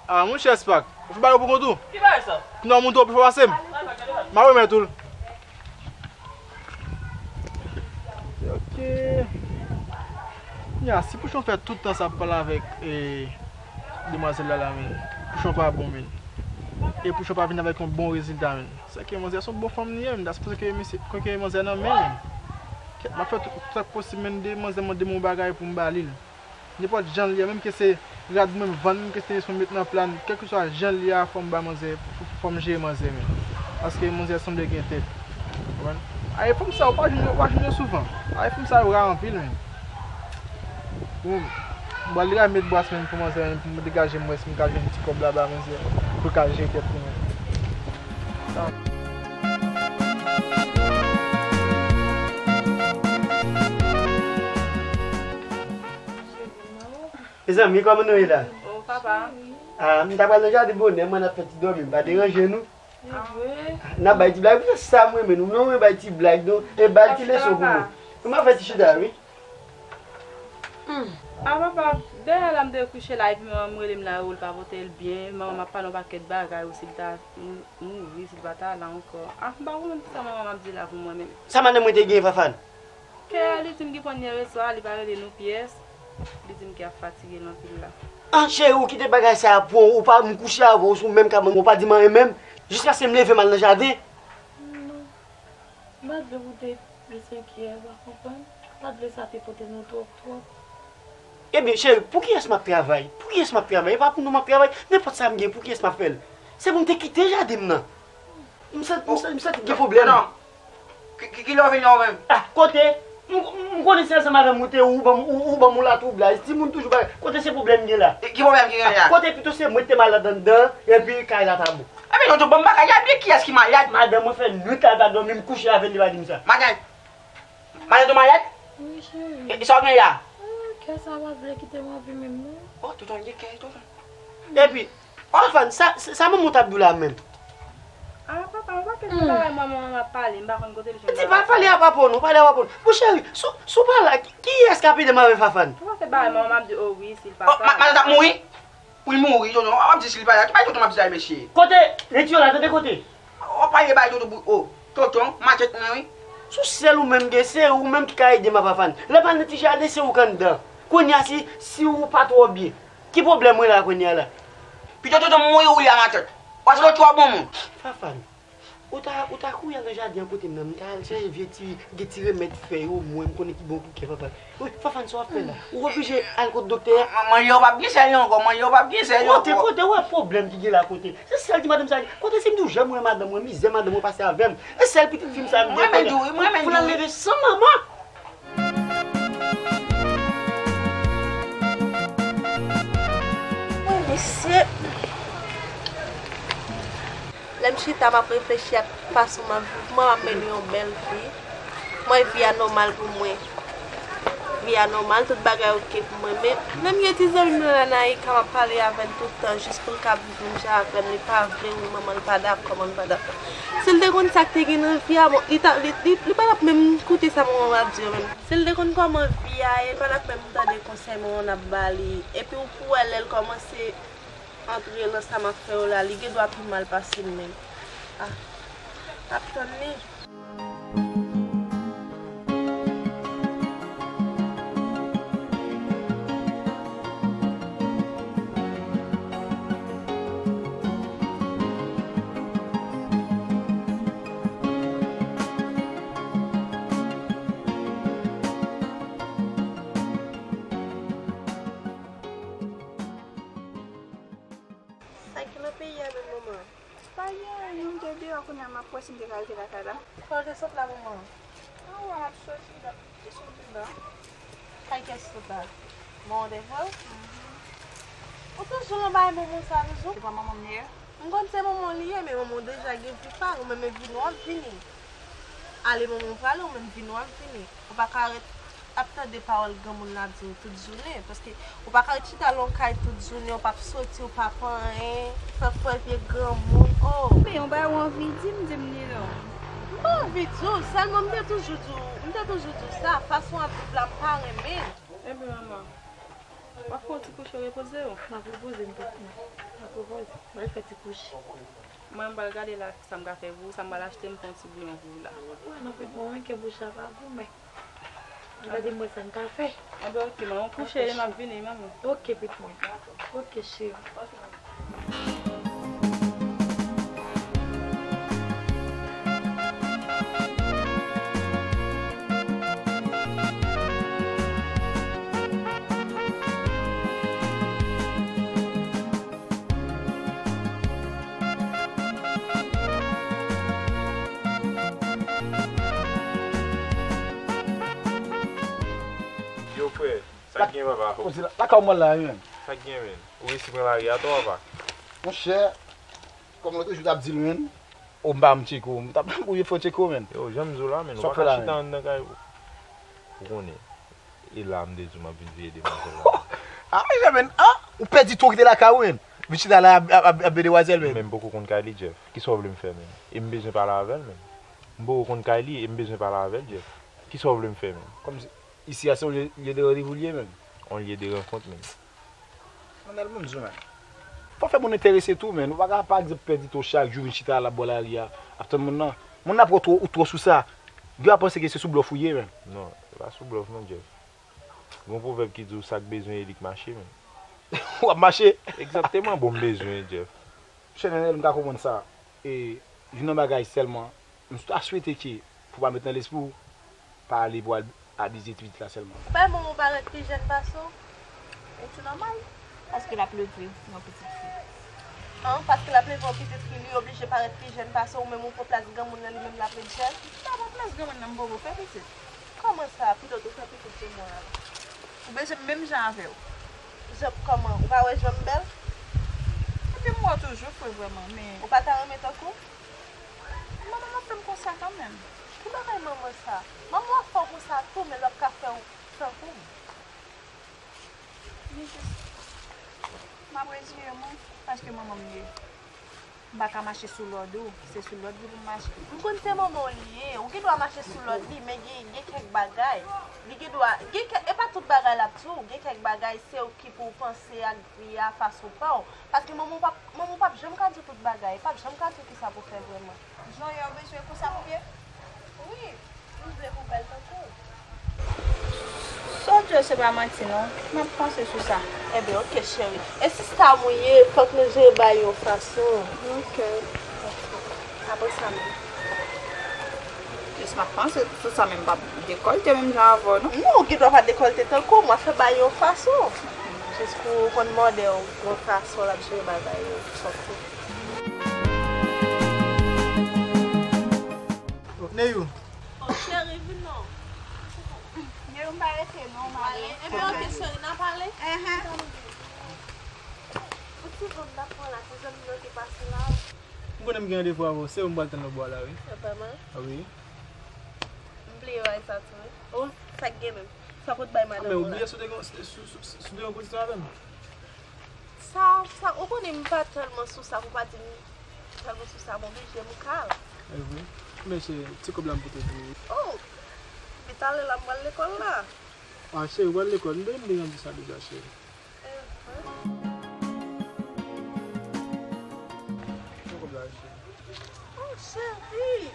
Ah, monchè, Spak. Ou fè bagay pou kont ou? Ki bagay sa? Non, moun twò pi fò pase m. M a remèt ou l. Ok. Nya, si Pouchon fè tout tan sa ap pale avèk, eh, demwazèl la, la, men. Pouchon pa bon, men. E Pouchon pa vin avèk yon bon rezilta, men. Se ke manzè se yon bon fanm li ye, men. That's supposed ke misye, ke manzè nan men, men. Kèt, m ap fè tout, tout sa k posib, men, de manzè mande m yon bagay pou m ba li l. Nenpòt jan l ye, menm ke se rad mwen m vann, menm ke se tenis mwen m met nan pla n, kèlkeswa jan l ye a, fò m ba manzè, fò, fò m jere manzè, men. Paske manzè sanble gen tèt. Konprann? Aye, fanm sa yo, ou pa jwenn yo, ou pa jwenn yo souvan. Aye, fanm sa yo ra anpil, men. Bon, m pral degaje m met bras mwen pou manzè, men, pou m degaje m wè si m ka jwenn ti kòb la ba manzè, pou l ka jere tèt li, men. Sa. Mezanmi, kòman nou ye la? Oh, papa. Ah, m ta pral nan jaden bonè, mwen ap fè ti dòmi, m pa deranje nou. Ah. N ap bay ti blag, pou sa m renmen nou, nou renmen bay ti blag, nou, e bay ti leson pou nou. Nou m ap fè ti chita, wi. Ah, papa, dèyè la m te kouche la, epi manman m rele m la, yo, l pa pote l byen, manman m ap pale yon pakèt bagay, ou si l ta mouri, si l pa ta la ankò. Ah, m pa konprann kisa manman m ap di la pou mwen menm. Sa madanm mwen te gen, Fafane? Kè a, li di m ki pran nimewo a, li pa rele nou pyès. Li di m ke ap fatige l anpil la. Ah, cheri, ou kite bagay sa a pou ou, ou pa m kouche avè w sou menm kab, ou pa di m anyen menm, jiskaske m leve m al nan jaden. Non. M pa t vle pou te plis enkyè, ou pa konprann? M pa t vle sa te pote nou twòp, twòp. Ebyen, cheri, pou kiyès m ap travay? Pou kiyès m ap travay? E pa pou nou m ap travay. Nenpòt sa m gen, pou kiyès m ap fè l? Se pou m te kite jaden m nan. M santi, m santi, m santi gen pwoblèm. Non. Ki, ki, kilè w vin la ou menm? Ah, kote? M, m, m konnen se ansanm avè m ou te, ou ban m, ou, ou ban m yon latwoublay. Timoun toujou bagay. Kote se pwoblèm gen la? E ki pwoblèm ki gen la? Kote pito se mwen ki te malad anndan, epi kay la ta bon. Epi tonton, ban m bagay la, men kiyès ki malad? Madanm mwen fè nwit la, l pa dòmi, m kouche avè l, li pa di m sa. Madanm, madanm ou malad? Wi, cheri. E, e sa w gen la? Ah, kè sa pa vle kite m anvi menm, non. Oh, tonton, gen kè, tonton. Epi, Fafane, sa, sa, sa manman w t ap di w la menm? Ah, papa, ou pa kite bagay manman an ap pale, m pa konn kote l jwenn bagay sa. Di pa pale a papa w non, pale a papa w non. Bon, cheri, si w, si w pa la, ki, kiyès k ap ede m avè Fafane? Ou pa se bagay manman m ap di, oh wi, si l pa ta la. Oh, ma, madanm t ap mouri? Pou l mouri, tonton, w ap di si l pa la. Ki bagay tonton m ap di sa, mesye? Kote? Reti yo la, tande kote? W ap pale bay tonton pou, oh, tonton, matèt mwen, wi. Si w sèl ou menm gen, se ou menm ki ka ede m a Fafane. Lè m al nan ti jaden, se ou k anndan. Kounye a, si, si ou pa twò byen, ki pwoblèm mwen la kounye a la? Pito tonton m mouri ou ye a matèt. Paske w twò bon moun. Fafane. Ou ta, ou ta kouri al nan jaden an kote m nan, m ta al chèche vye ti, gen ti remèd fè yo, mwen, m konnen ki bon pou kè, Fafan. Wi, Fafan, sa w ap fè la? Ou oblije al kot doktè a. Man-, manje w p ap gen sèl ankò, manje w p ap gen sèl ankò. Kote, kote, ou wè pwoblèm ki gen la kote? Se sèl ti madanm sa, kote si m di w jan mwen madanm mwen, mizè madanm mwen pase avè m. E sèl pitit fi m sa m gen kounye a. Mwen renmen di w, wi, mwen renmen di w. Foulan leve san manman. Wi, mesye. Lè m chita, m ap reflechi ak fason m ap viv. Mwen, m ap mennen yon bèl vi. Mwen, vi a nòmal pou mwen. Vi a nòmal, tout bagay oke pou mwen. Men, lè m gen ti zanmi m nan Lanayika, m ap pale avè l tout tan, jis pou l ka viv menm jan avè m. Li pa vle, wi, manman l pa dakò, manman l pa dakò. Si l te konn sa k te gen nan vi a, bon, li ta, li, li, li pa t ap menm koute sa manman m ap di yo menm. Si l te konn kòman vi a ye, li pa t ap menm tande konsèy manman l ap ba li. Epi ou pou wè lè l kòmanse antre nan sa m ap fè yo la, li gen dwa pi mal pase m menm. Ah, ap tann li. Sa ki nan peyi a menm, manman? Pa gen anyen, m te deyò kounye a, m ap wè si m te ka rete lakay la. Kote w te sot la, manman? Anwo a, m ap soti la, m te soti la. Kay kiyès ou sot la? Manman w te voye w? Ou toujou nan bagay manman w sa toujou? Se pa manman m li ye? M konn se manman w li ye, men manman w deja gen vi pa l, ou menm vini w ap vini. Ale manman w prale, ou menm vini w ap vini. Ou pa ka ret ap tande pawòl granmoun nan ap di w tout jounen, paske ou pa ka ret chita lan w kay tout jounen, ou p ap soti, ou p ap anyen, fè fè vye granmoun, oh. Men yon bagay ou anvi di m, di m li non. M pa anvi di w, sèlman m te toujou di w, m te toujou di w sa, fason w ap viv la, m pa renmen l. Ebyen, manman, w ap fè yon ti kouche repoze w? M ap repoze m pitit mwen. M ap repoze. M al fè ti kouche. Mwen, m pral gade la sa m ka fè pou ou, sa m pral achte, m fè yon ti bouyon pou ou la. Wi, non, pitit mwen, men ke bouch la pa goumen. Gade m wè sa m ka fè. Anben, oke, manman. Kouche, m ap vini, manman. Oke, pitit mwen. Oke, cheri. Yo, frè, sa k gen, papa? Lakay ou mwen la, wi, menm. Sa k gen, menm? Ou resi pran lari a, tò, papa? Monchè, kòm lòt jou t ap di l, menm. O, m pa m tcheke w. M t ap ou fè w tcheke w, menm. Yo, jan m di w la, menm, ou pa ka chita anndan kay ou. Ou konnen. E la m te di w m ap vin veye demwazèl la. Ah, men, ah, ou pèdi tou, ou kite lakay ou, menm. Vin chita la ap, ap, ap, ap veye demwazèl, menm. Men m poko konn kay li, Jeff. Kisa w vle m fè, menm? E m bezwen pale avè l, menm. M poko konn kay li, e m bezwen pale avè l, Jeff. Kisa w vle m fè, menm? Kòmsi isi a se yon lye, lye de randevou li ye, menm. Yon lye de rankont, menm. Manèl, moun di w, menm. Fò fè moun enterese tou, menm. Ou pa ka, pa egzanp, pèdi tou chak jou vin chita la bò lari a, ap tann moun nan. Moun nan ap wè ou twò, ou twò sou sa. Yo ap panse ke se sou blòf ou ye, menm. Non, se pa sou blòf, non, Jeff. Gon pwovèb ki di w sa k bezwen e li k mache, menm. W ap mache? Egzakteman, bon, m bezwen, Jeff. Chè Nènèl, m ka konprann sa. E, youn nan bagay sèlman, m ta swete ke pou w pa met nan lespri w, pa ale pou w al abize ti pitit la sèlman. Ou pa wè manman w parèt pi jèn pase w? E tou nòmal. Paske l ap leve yon pitit fi. An, paske l ap leve yon pitit fi, li oblije parèt pi jèn pase w, menm ou pran plas granmoun nan, li menm l ap ret jèn. M pa pran plas granmoun nan, m poko fè pitit. Kòman sa? Pitit ou fè pitit de mwa a. Ou bezwen m menm jan avè w. Jan kòman? Ou pa wè jan m bèl? Ebyen, m wè w toujou fre vrèman, men. Ou pa ta renmen tankou m? Manman m ap fè m konsa kanmenm. Ki bagay manman sa? Manman w ap fè w konsa tou, men l ap ka fè w tankou m. Men jis, m ap reziye mwen, paske manman m ye. M pa ka mache sou lòd ou, se sou lòd li pou m mache. M konn se manman w li ye, ou gen dwa mache sou lòd li, men gen, gen kèk bagay, li gen dwa, gen kèk, e pa tout bagay l ap di w, gen kèk bagay se ou ki pou w panse ak vi a fason pa w. Paske manman w p ap, manman w p ap janm ka di w tout bagay, p ap janm ka di w kisa pou w fè vrèman. Jan w ye, w bezwen konsa pou w ye? Wi, m vle pou w bèl tankou w. Sa w di yo se pa manti non. M ap panse sou sa. Enben, oke, cheri. E sista m ou ye, fòk nou jere bagay yon fason. Oke. Apre sa menm. M ap panse sou sa, men m p ap dekòlte menm jan avè w, non. Non, ou gen dwa pa dekòlte tankou m, w ap fè bagay yon fason. Jis pou w konn mòde w, yon fason l ap jere bagay yo, sòti. Neyou. Oh, cheri, vin non. Neyou, m pa rete non, m ale. Ebyen, oke, cheri, n a pale. Enhen. Ou ti bon, m t ap pran la, ti zanmi nou te pase la. M konnen m gen randevou avè w, se ou m pral tann nan bò a la, wi. Vrèman? Wi. M bliye bay sa tou, wi. Oh, sa k gen menm? Sa pou t bay madanm ou la. Ah, men ou bliye si w te gen, si, si, si, si w te gen yon kondiksyon avè m? Sa, sa, ou konnen m pa tèlman sou sa pou pa di m tèlman sou sa, m oblije m kal. E vre? Men cheri, ti kòb la m pote pou ou. Oh! Depi talè la m pral lekòl la. Ah, cheri, ou pral lekòl? M te, m te janm di sa deja, cheri. Pran kòb la, cheri. Oh, cheri!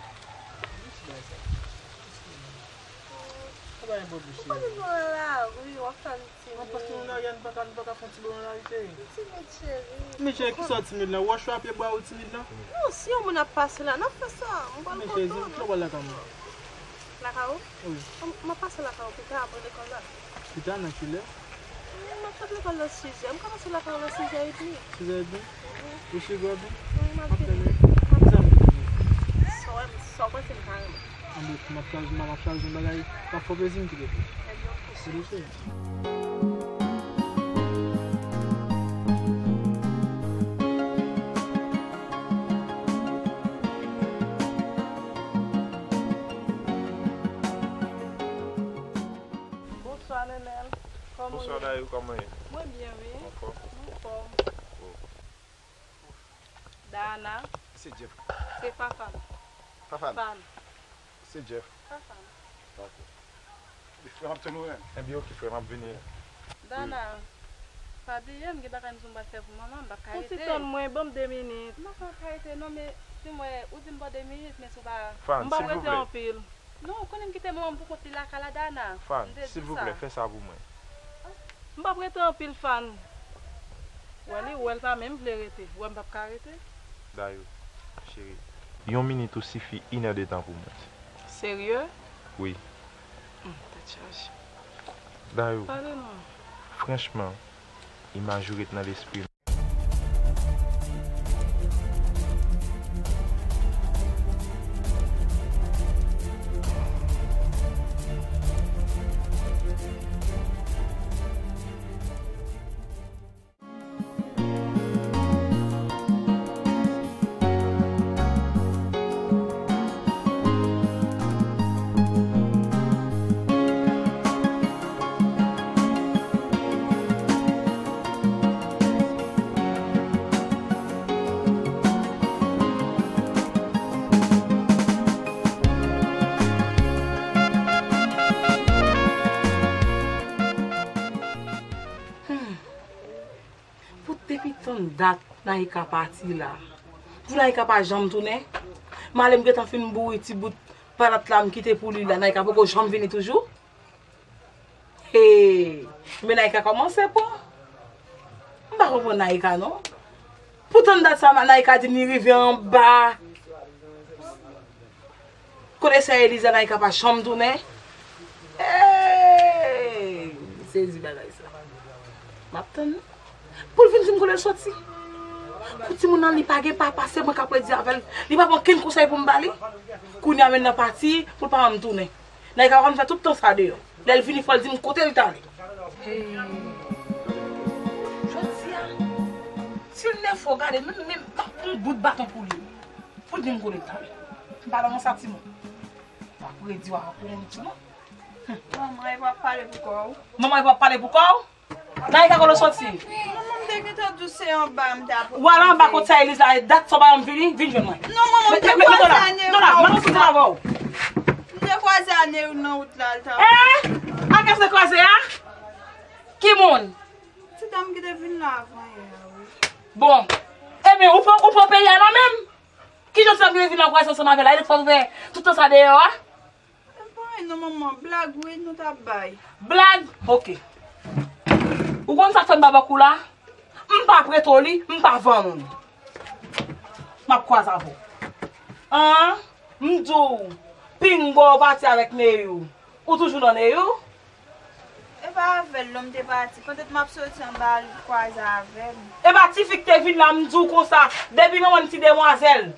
Ou pa gen pwoblèm, cheri. Ou konnen nou nan lari, w ap fè m timid. Ann pase nan lari a, nou pa ka, nou pa ka fè yon ti bo nan lari, cheri. M timid, cheri. Men cheri, kisa w timid la? Ou achte a pye bwa ou timid la? Non, si yon moun ap pase la, n ap fè sa. M pral kontan. Men cheri, kilè w pral lakay mwen? Lakay ou? Wi. M, m ap pase lakay ou pita apre lekòl la. Pita nan kilè? M ap sot lekòl nan sizè. M ka pase lakay ou nan sizè edmi. Sizè edmi? Wi. Ou si gòdon? Wi, m ap vini. M ap vini. Sa w wè m, sa w panse m ka renmen? Anben, m ap chaje, m ap chaje yon bagay k ap fè w plezi, m kite pou ou. Ebyen, oke, cheri. Bonswa, Nenel. Kòman w ye? Bonswa, Dayou, kòman w ye? Mwen byen, wi. Anfòm? Anfòm. Oh. Dana. Se Jeff. Se Fafan. Fafan. Fan. Se Jeff. Fafan. Dakò. Frè m ap tann ou, wi. Ebyen, oke, frè m ap vini. Dana, pa bliye m, gen bagay m di w m pral fè pou manman, m p ap ka rete. Ou ti tann mwen, ban m de minit. M p ap ka rete, non, men di mwen, ou di m ban de minit, men si w pa... Fan, silvouplè. M p ap rete anpil. Non, ou konnen m kite manman m pou kont li lakay la, Dana. Fan, silvouplè, fè sa pou mwen. M p ap rete anpil, Fan. Wè li, wè l pa menm vle rete. Wè m p ap ka rete. Dayou, cheri, yon minit ou sifi inèdetan pou mwen. Serye? Wi. Hmm, tèt chaje. Dayou, pale non. Franchman, imaj ou ret nan lespri m. Hmm. Pou depi tann dat Naïka pati la, pou Naïka pa janm tounen. M ale m gentan fin bouri ti bout patat la m kite pou li la, Naïka poko janm vini toujou. Hey, men Naïka kòmanse pran. M pa konprann Naïka non. Pou tann dat sa Naïka di m li rive anba. Kote sè Eliza Naïka pa janm tounen. Hey! M sezi bagay sa. M ap tann li. Pou l vin di m kote l soti. Pou timoun nan li pa gen papa, se mwen k ap redi avè l. Li pa pran kenn konsèy pou m ba li. Kounye a men nan pati, pou l pa janm tounen. Naïka konn fè tout tan sa deyò. Lè l vini fò l di m kote l t ale. Hey! Jodi a, si l nèfò gade, menm, menm, m ap pran yon bout baton pou li. Pou l di m kote l t ale. M pa nan sa timoun. M ap redi w a pou yon timoun. Manman, e p ap pale pou kò w. Manman, e p ap pale pou kò w? Naïka kote w soti? Manman, m te gentan di w se anba m t ap. W al anba kot sè Eliza, e dat sa w pa janm vini, vin jwenn mwen. Non, manman, m te kwaze ane w. Non, non, non, non, non, non, non. M te kwaze ane w nan wout la, l t ap. Eh! A kiyès w te kwaze a? Ki moun? Ti dam ki te vin la avan yè a, wi. Bon. Ebyen, ou pran, ou pran peyi a nan men m? Kijan ti dam ki te vin la kwaze ansanm avè l la? E li t fè tout tan sa deyò a? E pa anyen non, manman. Blag, wi, nou t ap bay. Blag? Oke. Ou konn sa k fè m pa ba w kou la? M pa prete w li, m pa vann ou li. M ap kwaze avè w. An? M di w, Pinga w pati avèk Neyou. Ou toujou nan Neyou? E pa avè l non m te pati. Petèt m ap soti anba l kwaze avè m. E pa tifi k te vin la m di w konsa. Depi manman n ti demwazèl.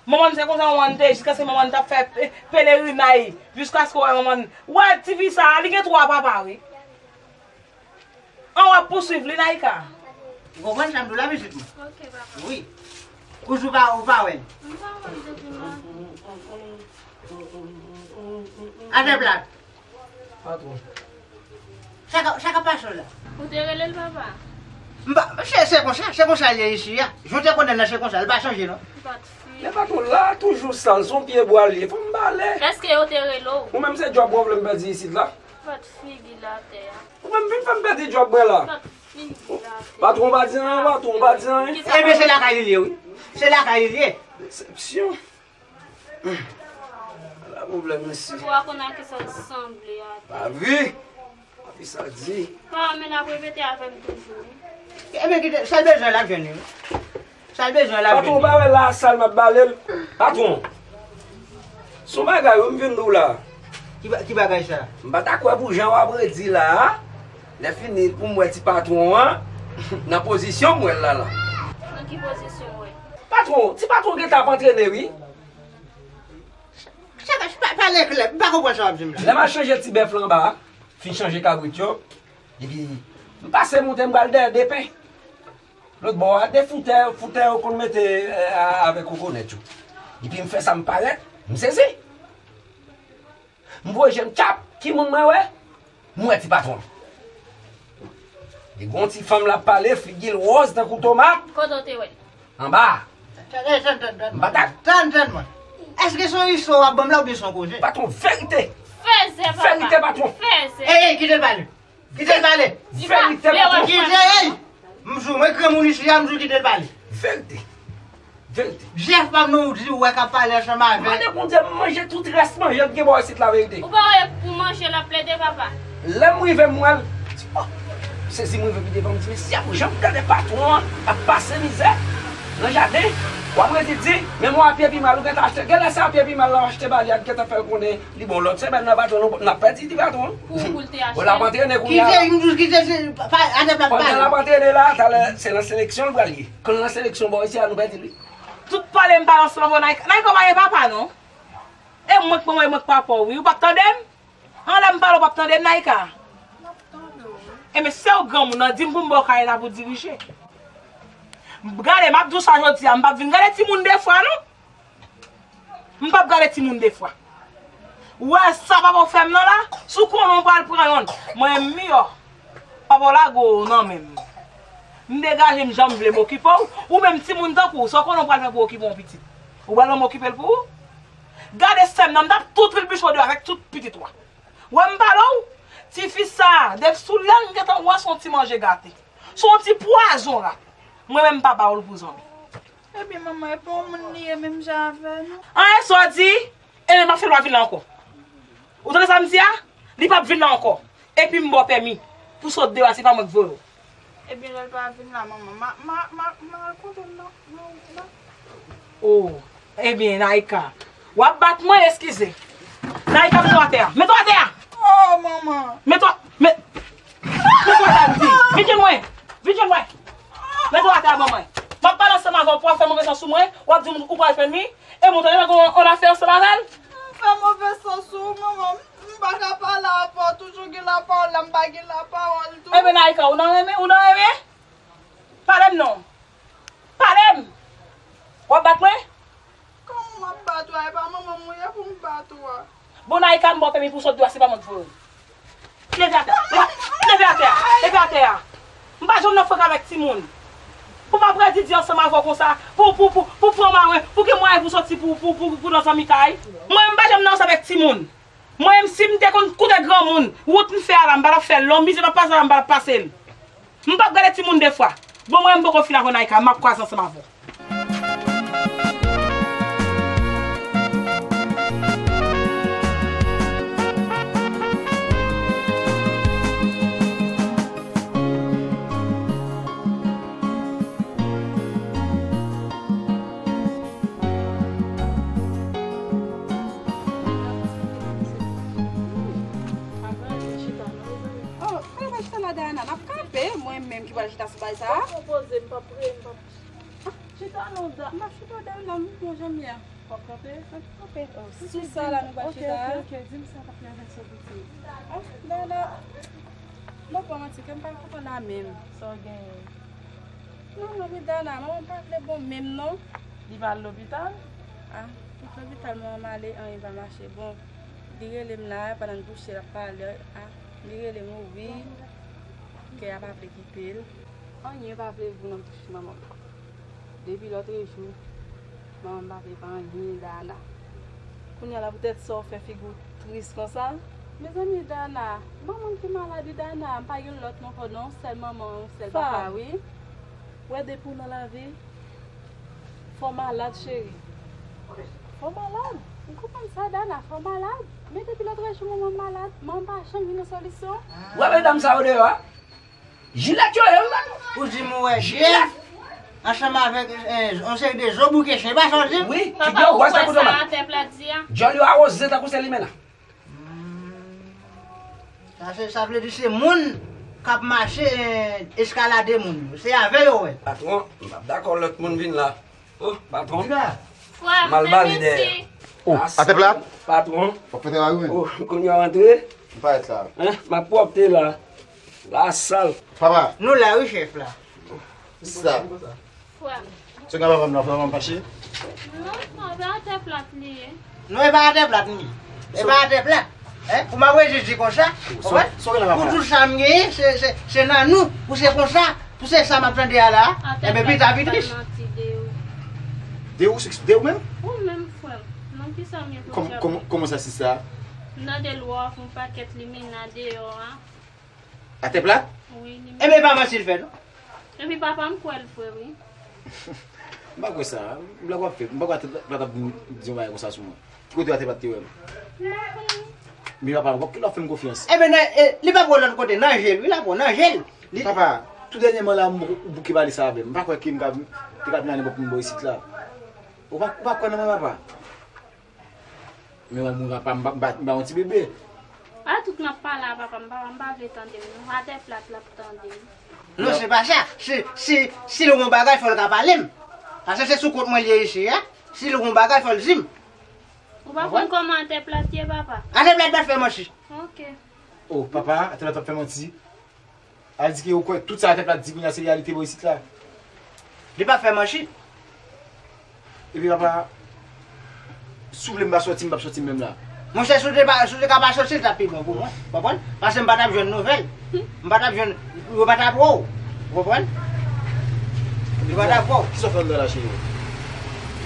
Manman n se konsa manman n te ye jiskaske manman n t ap fè pe- pelerinay. Jiskaske w wè manman n. Wè tifi sa a, li gen twa papa wi. An w ap pouswiv li Naïka. Ou konprann sa m di w la pitit mwen? Ok papa. Wi. Kouch ou pa, ou pa wè l? M pa wè l depi maten. Atè plat. Patwon. Sa k ap, sa k ap pase w la? Ou te rele l papa? M pa, se, se konsa, se konsa l ye isi a. Jan w te konnen l la se konsa, l pa chanje non. Bat figi. Men patwon la toujou sal, se yon pye bwa l ye, fò m bale. Èske yo te rele w? Ou menm se djòb mwen vle m pèdi isit la. Bat figi l atè a. Ou menm vin fè m pèdi djòb mwen la. Bat figi l atè a. Patwon pa di anyen, patwon pa di anyen. Ebyen se lakay li l ye wi. Se lakay li l ye. Desepsyon. Ala pwoblèm mesye. Ou a konn a kisa l sanble atè. Pa vre. Epi sa di. Pa men l ap repete avè m toujou wi. Ebyen kite, sa l bezwen l ap jwenn li wi. Sa l bezwen l ap jwenn li. Patwon pa wè la sal m ap bale l. Patwon. Se yon bagay wi m vin di w la. Ki ba- ki bagay sa? M pa ta kwè pou jan w ap redi la a. Lè fini pou m wè ti patwon an nan pozisyon m wè l la la. Nan ki pozisyon w wè? Patwon, ti patwon gentan ap antrene wi. Chaka, pa- pale klè, m pa konprann sa w ap di m la. Lè m al chanje ti bèf lan anba a, fin chanje kabrit yo, epi m pase monte m pral dèyè de pen. Lòt bò a, de foutè, foutè yo konn mete eh, a- avèk kokonèt yo. Epi m fè sa m parèt, m sezi. M voye je m tchap, ki moun mwen wè? M wè ti patwon. Li gon ti fanm l ap pale, figi l wòz tankou tomat. Kote w te wè l? Anba. Tann, tann, tann, tann. M pa ta- tann, tann, mwen. Èske se yon istwa w ap ban m la oubyen se yon koze? Patwon, verite. Fèzè papa. Verite, patwon. Fèzè. Ey, ey, kite l pale. Kite l pale. Verite, patwon. Kite, ey. M sou mwen granmoun isi a, m sou kite l pale. Verite. Verite. Jèf pa m non ou di ou wè k ap pale ansanm avè. Mande Bondye m manje tout rès manje k gen bò isit la verite. Ou pa wè pou manje l ap plede papa. Lè m rive m wè l. Ti, oh, sezi m rive pi devan m di mesye pou jan m gade patwon an ap pase mizè nan jaden. W ap redi di men mwen a pye pi mal ou gentan achte. Genlè se a pye pi mal la w achte ba li a k gentan fè l konnen. Li bon lòt semèn nan patwon nou n ap pèdi di patwon. Pou, pou l te achte. Bon l ap antrene kounye a. Kite m jis kite se pa atè plat pale. Pandan l ap antrene la talè se nan seleksyon l pral ye. Kon nan seleksyon bò isi a nou pèdi li. Tout pale m pale ansanm avè w Naïka. Naïka w pa gen papa non. E mwen k manman e mwen k papa w wi. Ou p ap tande m? Anlè m pale w p ap tande m Naïka. Enben se w granmoun nan di m pou m ba w kay la pou dirije. Gade m ap di w sa jodi a m p ap vin gade timoun de fwa non. M p ap gade timoun de fwa. Ou wè sa papa w fè m nan la? Si w konnen w pral pran yonn, mwen menm miyò. Papa w lage w nan men m. M degaje m jan m vle m okipe w. Ou menm timoun tankou w, sa w konnen w pral fè pou w okipe yon pitit? Ou pral ban m okipe l pou ou? Gade sè m nan, m t ap tou tribiche w deyò avèk tout pitit ou a. Wè m pale w? Tifi sa a, depi sou lè m gentan wè se yon ti manje gate. Se yon ti pwazon rate. Mwen menm m pa ba w l pou zanmi. Ebyen manman, e pa yon moun li ye menm jan avè nou? Anyen sa w di? Ebyen m ap fè l pa vin la ankò. Ou tande sa m di a? Li p ap vin la ankò. Epi m ba w pèmi pou sot deyò a, se pa mwen k voye w. Ebyen lè l pa vin la manman, m a, m a, m a, m a al kote l non. M a, m a. Oh, ebyen Naïka, w ap bat mwen, eskize. Naïka, mete w atè a. Mete w atè a! Oh manman! Mete w, met, mete w atè a m di. Vin jwenn mwen. Vin jwenn mwen. Mete w atè a ban mwen. M ap pale ansanm avè w pou w ap fè move san sou mwen. W ap di m ou pral fè mi. E mwen tande m ap gen yon afè ansanm avè l. M fè move san sou ou manman. M pa ka pale avè w, toujou gen lapawòl la, m pa gen lapawòl tou. Ebyen Naïka, ou nan renmen, ou nan renmen? Pale m non. Pale m. W ap bat mwen? Kòman m ap bat ou a? E pa manman m ou ye pou m bat ou a? Bon Naïka, m ba w pèmi pou w sot deyò a, se pa mwen k voye w. Leve atè a. Leve atè a. Leve atè a. M pa janm nan frèk avèk timoun. Pou m ap redi di ansanm avè w konsa, pou, pou, pou, pou pran maren, pou gen mwayen pou soti pou, pou, pou, pou nan zanmi kay. Mwen, m pa janm nan ansanm avèk timoun. Mwen menm, si m te konn koute granmoun, wout m fè a la, m pa t ap fè l non, mizè m ap pase a la, m pa t ap pase l. M p ap gade timoun de fwa. Bon, mwen, m poko fin avè w Naïka, m ap kwaze ansanm avè w. Dana, n ap kanpe, mwen menm ki pral chita sou bagay sa a. Pran poze, m p ap rele, m p ap. Ah, chita non, Da-, m ap chita Dana, m pran janm ye a. W ap kanpe? M ap kanpe. Oh, sou sa la nou pral chita a. Ok, ok, ok, di m sa k ap travèse w pitit. Ah, Dana, m ap pa manti ke m pa konprann la menm. Sa w genyen? Non, non, wi, Dana, manman m pa vle bon menm non. Li pa al lopital? Ah, tout lopital manman m ale, anyen pa mache. Bon, li rele m la, pandan n kouche, l ap pale, ah, li rele m, wi, kè a pa vle kite l. Anyen pa vle bon nan bouch manman m. Depi lòtrejou, manman m pa vle pa anyen, Dana. Kounye a la, poutèt sa w fè figi w tris konsa? Mezanmi, Dana, manman m ki malad, wi, Dana, m pa gen lòt non ankò non, sèl manman, sèl papa, wi. Wè, depi w nan lavi, fò w malad, cheri. Fò w malad. Ou konprann sa, Dana, fò w malad. Men depi lòtrejou, manman m malad, manman m pa janm jwenn yon solisyon. Wè medam sa yo deyò a? Jilèt yo ye, wi, patwon. Ou di m ou wè Jilèt. Ansanm avèk, eh, yon seri de zo bouke chen, e pa sa w di m? Wi, figi yo wòz tankou tomat. Djòl yo awoze tankou se limena. Hmm. Sa se, sa vle di se moun k ap mache, eh, eskalade moun yo. Se avè yo, wè. Patwon, m p ap dakò lòt moun vin la. Oh, patwon. Frè m, m al bale dèyè. Oh, atè plat? Patwon. W ap fete la, wi. Oh, kounye a w antre? M parèt la. Hein? M ap pwòpte la. La sal. Papa. Nou la, wi, chèf la. Sista. Frè m. Se ka papa m la, papa m fache? Non, non, e pa atè plat li ye. Non, e pa atè plat li ye. E pa atè plat. Hein? Pou m ap redi di konsa, ou konprann? Pou tout sa m genyen, se, se, se nan nou, pou se konsa, pou se sa m ap tande a la, enben pita pi tris. De ou, de ou menm? Ou menm, frè m. Non, kisa m ye pou di a? Kòman, kòman sa, sista? M tande l wè w ap fè yon pakèt limena deyò a. Atè plat? Wi, li menm. Enben, e pa manti l fè, non? Epi papa m kwè l vre, wi. M pa kwè sa. Blag w ap fè. M pa kwè atè plat ap vin di yon bagay konsa sou mwen. Ki kote atè plat te wè m? M pa konnen. Men papa m, w ap, w ap fè m konfyans. Enben, nan, e, li pa pou lòt kote, nan je l, wi, l ap nan je l. Li... Papa, tou dènyèman la, m, ou bouke pale sa avè m. M pa kwè ke m ka, te ka vin ale nenpòt moun bò isit la. Ou pa, ou pa kwè nan mwen, papa? Men yon moun papa, m pa, m pa, m pa yon ti bebe. A tout m ap pale a papa m, papa m pa vle tande m non. Atè plat l ap tande m. Non, se pa sa. Se, se, si l gen yon bagay, fò l ka pale m. Paske se sou kont mwen l ye isi a. Si l gen yon bagay, fò l di m. Ou pa konn kòman atè plat ye, papa? Atè plat pa t fè manti. Ok. Oh, papa, atè plat pa t fè manti. A di ke ou kwè tout sa atè plat di kounye a se reyalite bò isit la? Li pa fè manti. Epi papa, si w vle m pa sòti, m p ap sòti menm la. Monchè, si w te pa, si w te ka pa sòti, l t ap pi bon pou mwen. Konprann? Paske m pa t ap jwenn nouvèl. M pa t ap jwenn, yo pa t ap wè w. Konprann? Yo pa t ap wè w. Kisa w fè anndan la, cheri?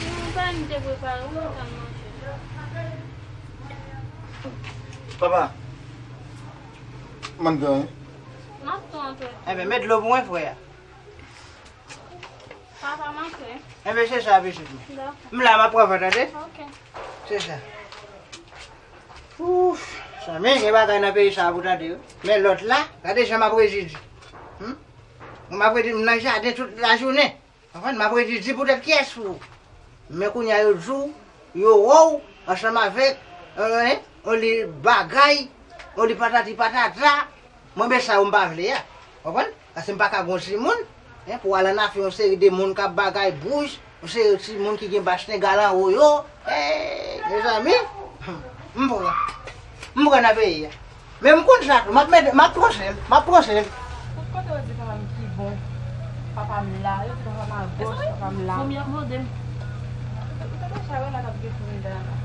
Yon bagay m te prepare, ou konn sa m manje. Papa. M ap tann. M ap tann. Enben, met dlo pou mwen, frè. Papa, m antre. Enben, se sa, pitit mwen. Dakò. M la, m ap pran van, tande? Ok. Se sa. Ouf, zanmi, gen bagay nan peyi sa a pou tande, wi. Men lòt la, gade jan m ap redi di. Hmm? M ap redi, m nan jaden tout lajounen. Konprann? M ap redi di poutèt kiyès ou. Men kounye a yo di w, yo wè w ansanm avèk, euh, yon li bagay, yon li patati patata. Mwen, men sa yo m pa vle a. Konprann? Paske m pa ka gon timoun, hein, pou al annafè yon seri de moun k ap bagay bouch, yon seri de timoun ki gen basten galan wo yo. Hey, mezanmi, m pran. M pran nan peyi a. Men m konn sa tou, m ap mete, m ap pwose l, m ap pwose l. Tout kote yo di papa m ki bon, papa m la, yo di papa m agòch, papa m la. Fanmi ap mande m. Ou te deja wè la k ap gen fanmi Dana.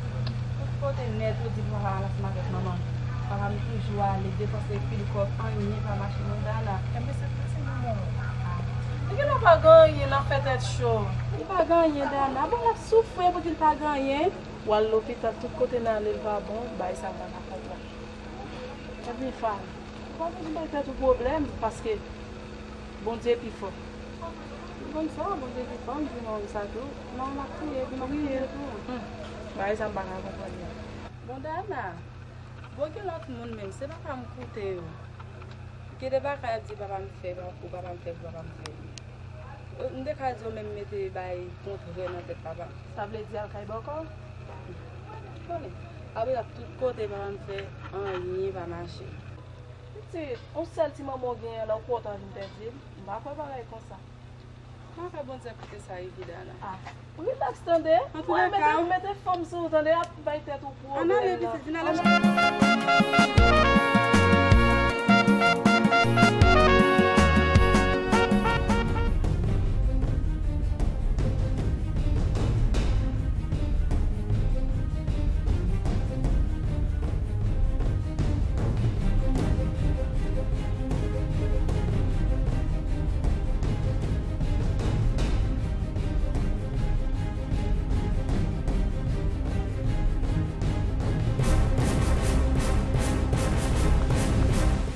Tout kote nèt yo di papa m ansanm avèk manman m. Papa m toujou ale depanse pil kòb, anyen pa mache non Dana. Enben se pou ti manman w. Li genlè pa gen anyen nan fè tèt cho. Li pa gen anyen Dana. Bon, l ap soufri epi di l pa gen anyen. W al lopital, tout kote n ale l pa bon, bagay sa pa ka fèt la. Ebyen, fanm, ou pa bezwen bay tèt ou pwoblèm, paske Bondye pi fò. Ou konn sa, Bondye pi fò, m di manman m sa tou. Manman m ap kriye, epi m ap kriye tou. Hmm. Bagay sa m pa ka konprann yo. Bon, Dana, bon, gen lòt moun menm, se papa m koute yo. Gen de bagay y ap di papa m fè, ou papa m fè, papa m fè. M te ka di yo menm mete bay kontrè nan tèt papa m. Sa vle di al kay bòkò? Konnen. Apre tout kote papa m fè, anyen pa mache. Pitit, yon sèl ti manman w genyen la, ou kontan vin pèdi l? M pa kwè bagay konsa. Kòman fè Bondye kite sa rive, Dana? Ah, rilaks tande. Mwen mete, mete fanm sou ou tande, ap bay tèt ou pwoblèm. Ann ale, pitit, vin ale.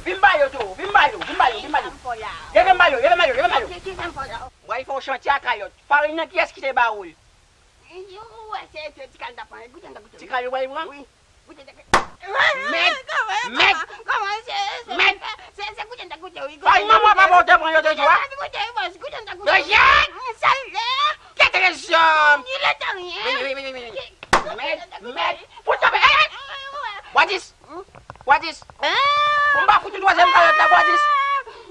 Vin ba yo tou, vin ba yo, vin ba yo, vin ba yo. Leve mayo, leve mayo, leve mayo. Mwen fè yon chantye a kayòt. Farin nan kiyès ki te ba ou l? Ou wè se ti kal ta pran, goute ta goute. Ti kal ou wè li pran? Wi. Goute ta goute. Mèd! Mèd! Mèd! Se, se goute ta goute, wi. Farin manman papa ou te pran yo te jwa? Goute, wi, bòs, goute ta goute. Rejèt! Sale! Kèt rezon! Ni le tan rien. Vini, vini, vini, vini. Mèd! Mèd! Fout kanpe! Ey, ey! Bwadis! Bwadis! Pou m pa fout ou twazyèm kayòt la, Bwadis!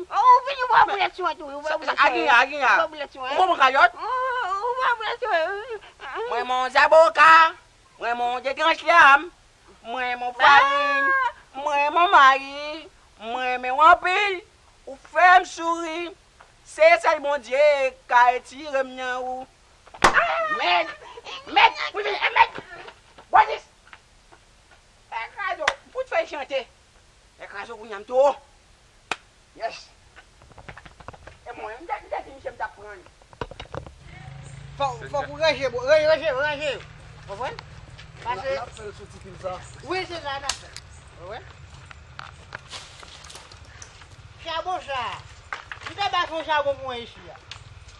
Ou vini, ou pa boulèt sou mwen tou, wi, ou pa boulèt sou mwen. Aginya, aginya. Ou pa boulèt sou mwen. Ou pa boulèt sou mwen. Mwen, mon zaboka, mwen, mon degranj lam, mwen, mon farin, mwen, mon mari, mwen, men w anpil, ou fè m souri, se sèl Bondye ka retire m nan ou. Mèd! Mèd! Wi, wi, mèd! Bwadis! Ekrazo, fout fè chante. Ekrazo kounye a m tou. Yes. E mwen, m te, m te di misye m t ap pran l. Fò, fòk ou ranje, bro. Ranje, ranje, ranje. Konprann? Pase. N ap fè l sou ti pil sa. Wi, se sa n ap fè. Konprann? Chabon sa. Li te ba fon chabon pou mwen isi a.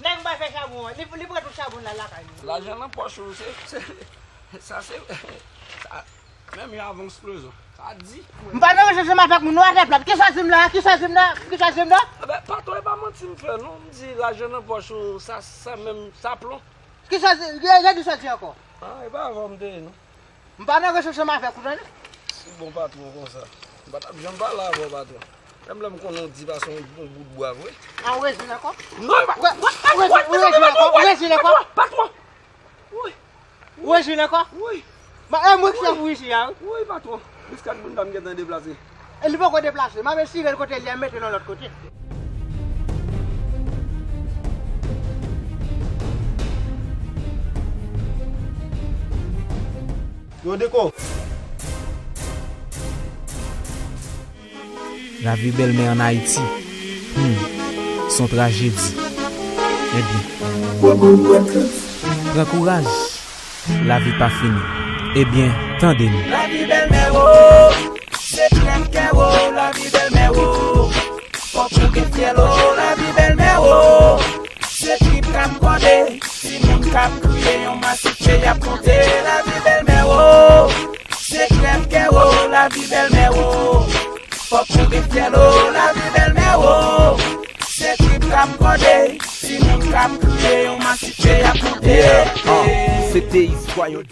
Nèg m bay fè chabon an. Li, li pran tout chabon la lakay li. Lajan nan pòch ou, se, se, sa se, sa, Menm jan avans plezon. Sa di. M pa nan relasyon avèk moun, nou atè plat. Kisa di m la? Kisa di m la? Kisa di m la? Enben, patwon, e pa manti m fè, non. M di lajan nan pòch ou, sa, sa menm, sa plon. Kisa di, re, redi sa di ankò? Ah, e pa avè w m te ye, non. M pa nan relasyon avèk ou, tande? Si bon patwon konsa. M pa t ap janm pale avè w, patwon. Menm lè m konnen w di pase yon, yon bout bwa vre. Ah, ou rejwenn ankò? Non, e pa. Ou rejwenn ankò? Ou rejwenn ankò? Patwon, patwon. Wi. Ou rejwenn ankò? Wi. Ma, e mwen ki chèf ou isi a, wi. Wi, patwon. Jiska moun pa m gentan deplase. E li poko deplase. M ap retire l kote l ye a, mete l yon lòt kote. Yo, Deko. Lavi bèlmè ann Ayiti, hmm, se yon trajedi. Ebyen, pran kouraj, lavi pa fini. Ebyen, tande m. Lavi bèlmè, o, se krèvkè, o, lavi bèlmè, o. Fòk ou gen fyèl, o, lavi bèlmè, o. Se trip k ap gode, timoun k ap kriye, yon masif ke y ap konte, lavi bèlmè, o. Se krèvkè, o, lavi bèlmè, o. Fòk ou gen fyèl, o, lavi bèlmè, o. Se trip k ap gode, timoun k ap kriye, yon masif ke y ap konte. Yeah, uh, se te istwa yon